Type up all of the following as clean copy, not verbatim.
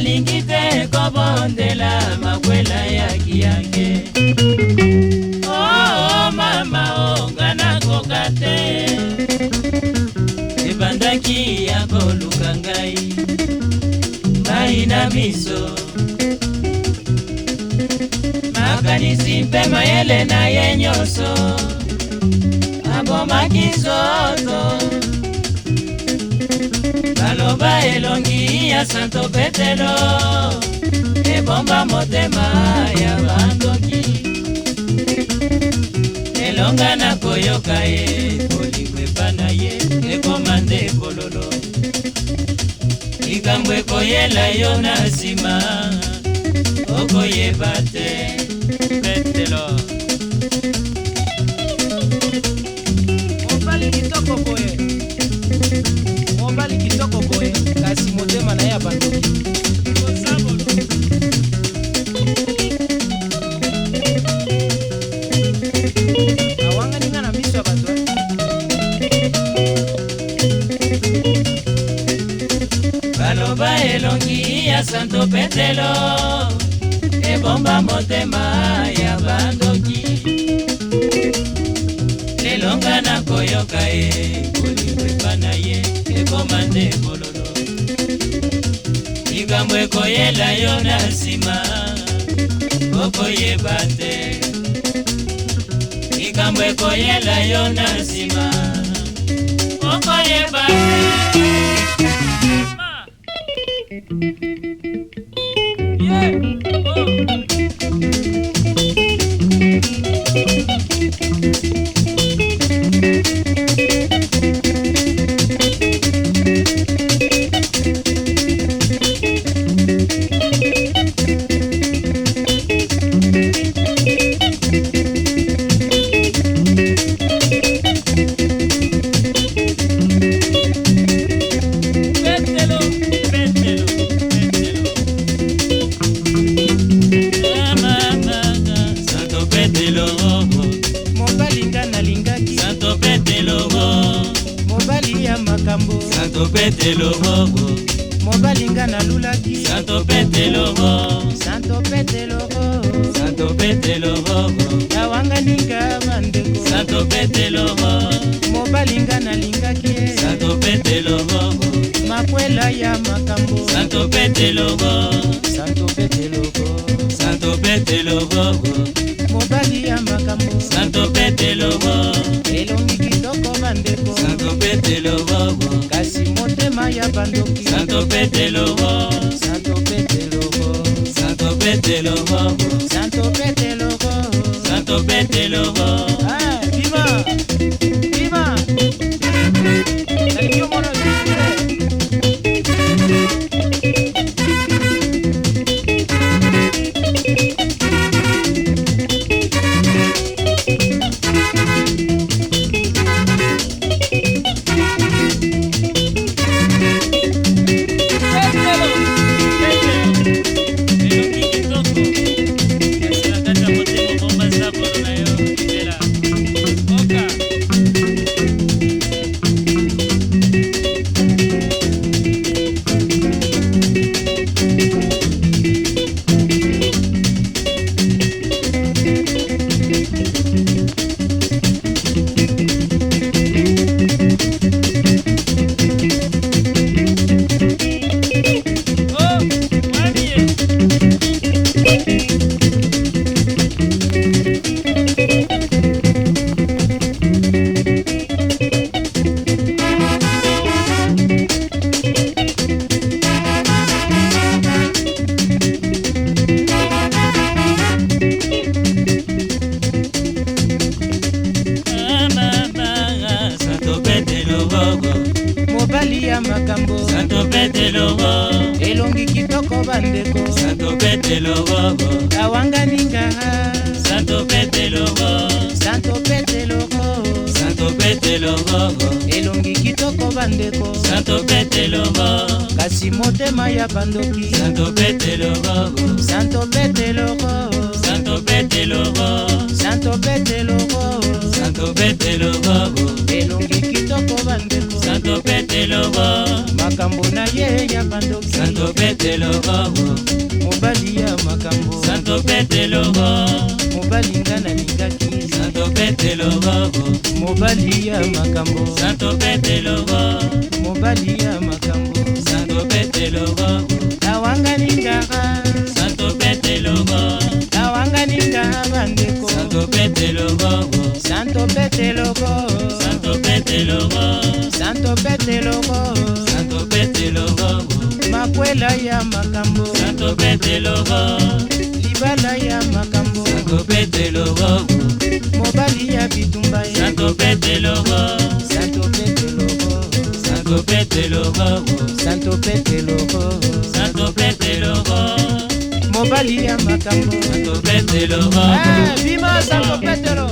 Nalingi te kobondela makwela ya kiyange. Oh, mama, o nga nakoka te. Ebandaki ya koluka ngai mai na miso, makanisi mpe mayele na ye nyonso abomaki nzoto. Baloba elongi ya Santo Petelo ebomba motema ya bandoki. Elonga na koyoka ye, bolingo epa na ye ekoma nde bololo. Likambo ekoyela yo na nsima, okoyeba te. Petelo. Mobali kitoko boye, mobali kitoko boye, kasi motema na ye ya bandoki. Kozabolo. Awangani nga na miso ya bato. Baloba elongi ya Santo Petelo ebomba motema ya bandoki. Lelonga na koyoka ye, bolingo epa na ye ekoma nde bololo. Likambo ekoyela yo na nsima, okoyeba te. Likambo ekoyela yo na nsima, okoyeba te. Ma. Yeah. Oh. Petelo, Petelo, Petelo. Mama, Santo Petelo, Mobali nga nalingaki. Santo Petelo, Mobali ya makambo. Santo Petelo, Mobali nga nalulaki. Santo Petelo, Santo Petelo. Santo Petelo, Awangani nga, bandeko. Santo Petelo, Mobali nga nalingaki ye. Santo Petelo, Makwela ya makambo. Santo Petelo, Santo Petelo. Santo Petelo, Mobali ya makambo. Santo Petelo, Elongi kitoko, bandeko. Santo Petelo, Kasi motema ya bandoki. Santo Petelo, Santo Petelo. Santo Petelo, Santo Petelo. Santo Petelo. Ah, bima bima, nalingi omona lisusu te. Petelo, Petelo, elongi kitoko, kasi na kati ya motema bomba zabolo na yo libela. Oka. Oh, mwamie. Mama, Santo Petelo, Mobali ya makambo. Santo Petelo, Elongi kitoko, bandeko. Santo Petelo, Awangani nga. Santo Petelo, Santo Petelo. Santo Petelo, Elongi kitoko, bandeko. Santo Petelo, Kasi motema ya bandoki. Santo Petelo, Santo Petelo. Santo Petelo, Santo Petelo. Santo Petelo, Elongi kitoko, bandeko. Santo Petelo. Petelo, Makambo na ye ya bandoki. Santo Petelo, Mobali ya makambo. Santo Petelo, Mobali nga nalingaki. Santo Petelo, Mobali ya makambo. Santo Petelo, Mobali ya makambo. Santo Petelo, Nawangani ngara. Santo Petelo, Nawangani nga bandeko. Santo Petelo, Santo Petelo, Santo Petelo, Santo Petelo, Santo Petelo, Makwela ya makambo. Santo Petelo, Libala ya makambo. Santo Petelo, Mobali ya bitumba ye. Santo Petelo, Santo Petelo, Santo Petelo, Santo Petelo, Santo Petelo, Mobali ya makambo. Santo Petelo, Ah, bima Santo Petelo.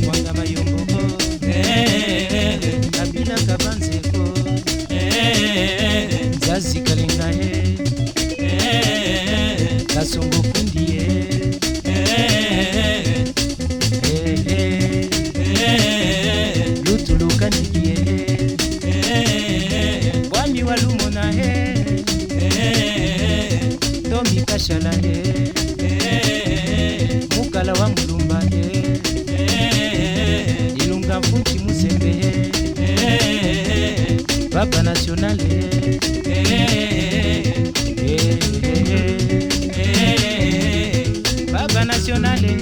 Mwanga mayombo, Kabila kabanzeko, Nzazi kalenga ye, Kasongo kundi ye, eh, eh, Lutulu kandiki ye, Bwami walumona ye, Tomi kashala ye, Mukala wa mulumba ye, Ilunga mfunti musembe ye, Papa national ye, eh, eh, eh, Papa national ye.